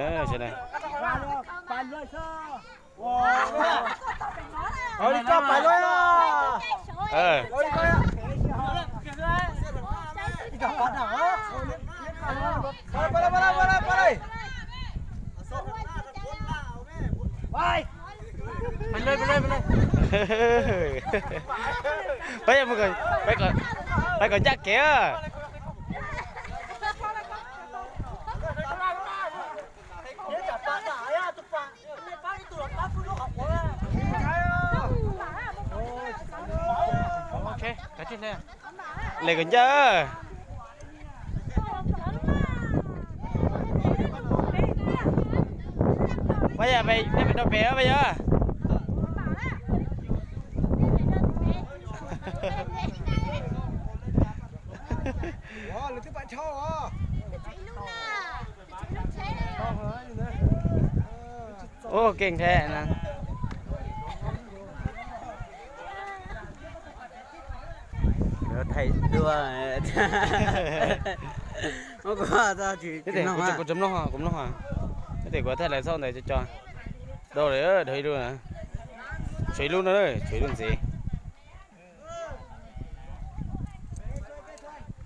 Sawv daws. Li koj pais luaj. Peb, peb kom ncaj kev. Le kom ncaj. Pab yog nej pem rau pem pab yog. Ua keej thiab na. Thaij duab. Kuv tsis mloog, kuv mloog. Ib tias kuv thaij lawv txhob ntawd co co. Dau lawm, dhau ib lub na. Tshuav ib lub no, tshuav ib lub ntxiv.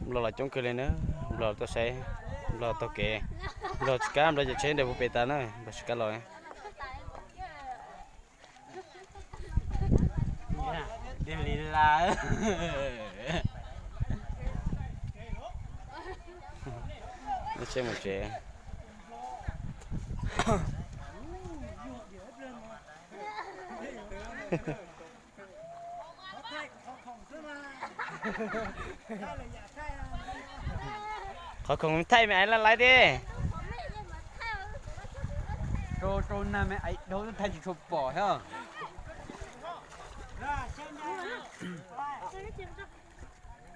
Nplog los coob kawg li na, Nplog tuaj saib, Nplog taug kev, Nplog tsis kam, Nplog caij tsheb nres puag pem tas na, Nplog tsis kam los. Tsheb mus tsev. Qhov khoom thaij me aiv laj laiv thiab. Rau, rau nag me aiv dhau thaij tsis tshua pom thiab.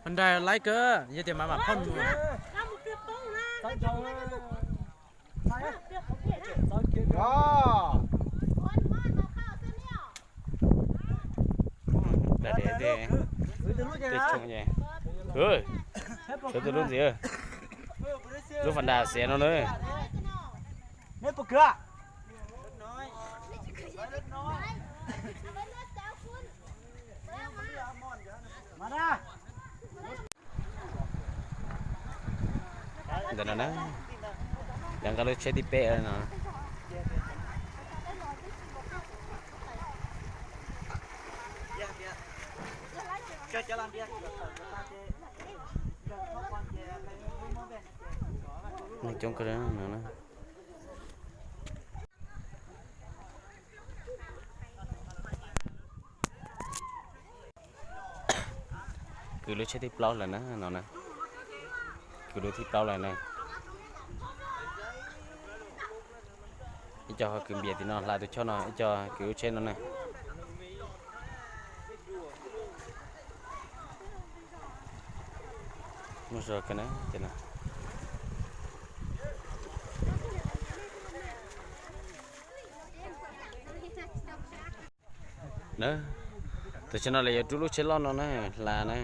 Nrag laiv kawg, yog tias mam mam phauj mus. Sawv tus lub ntxiv, lub fas das xiav no na. Ntawm no na, yog nqa lub tsheb thib peb no. Neeg coob kawg no na. Kwv lub tsheb thib plaub lawm na no na. Kwv lub thib plaub lawm na. Ib co ho kwv npias tim no, hla tus choj no, ib co kwv lub tsheb no na. Muaj zog kawg na ces no. Na, tam sim no lawv yuav rub lub tsheb loj no na, hla na.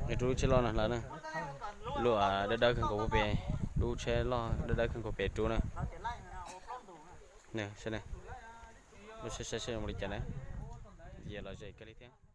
Yuav rub lub tsheb loj no hla na. Lub dawb dawb kawg nkaus puag pem, lub tsheb loj dawb dawb kawg nkaus pem rub na. Saib na, lub tsheb saib saib zoo li cas na. Yog los ze kawg li thiab.